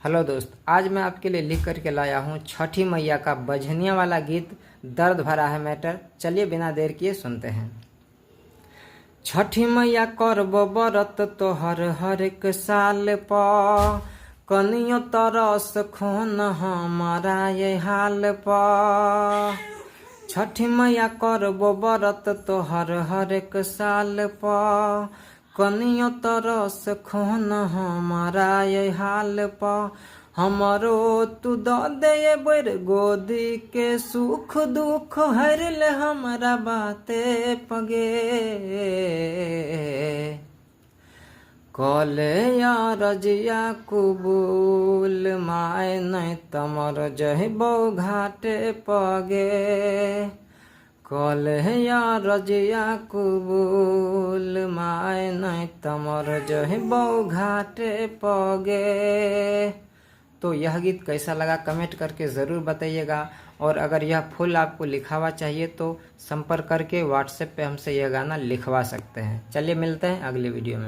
Hello दोस्त, आज मैं आपके लिए लिख करके लाया हूँ छठी मैया का बझनिया वाला गीत, दर्द भरा है मैटर। चलिए बिना देर किए सुनते हैं। छठी मैया करबो व्रत तोहर हर एक साल प, कनियो तरस खून हमारा ये हाल प। छठी मैया करबो व्रत तोहर हर एक साल प, कनियो तरस खून हमारा ये हाल प। हमरो तू द दे बर गोदी के सुख दुख हरल हमरा बाते पगे। कले या रजिया कुबूल माय नहीं तमर जहबो घाटे पगे। कले या रजिया कुबूल माय नहीं तमर जहबो घाटे पगे। तो यह गीत कैसा लगा कमेंट करके ज़रूर बताइएगा। और अगर यह फुल आपको लिखा हुआ चाहिए तो संपर्क करके व्हाट्सएप पे हमसे यह गाना लिखवा सकते हैं। चलिए मिलते हैं अगले वीडियो में।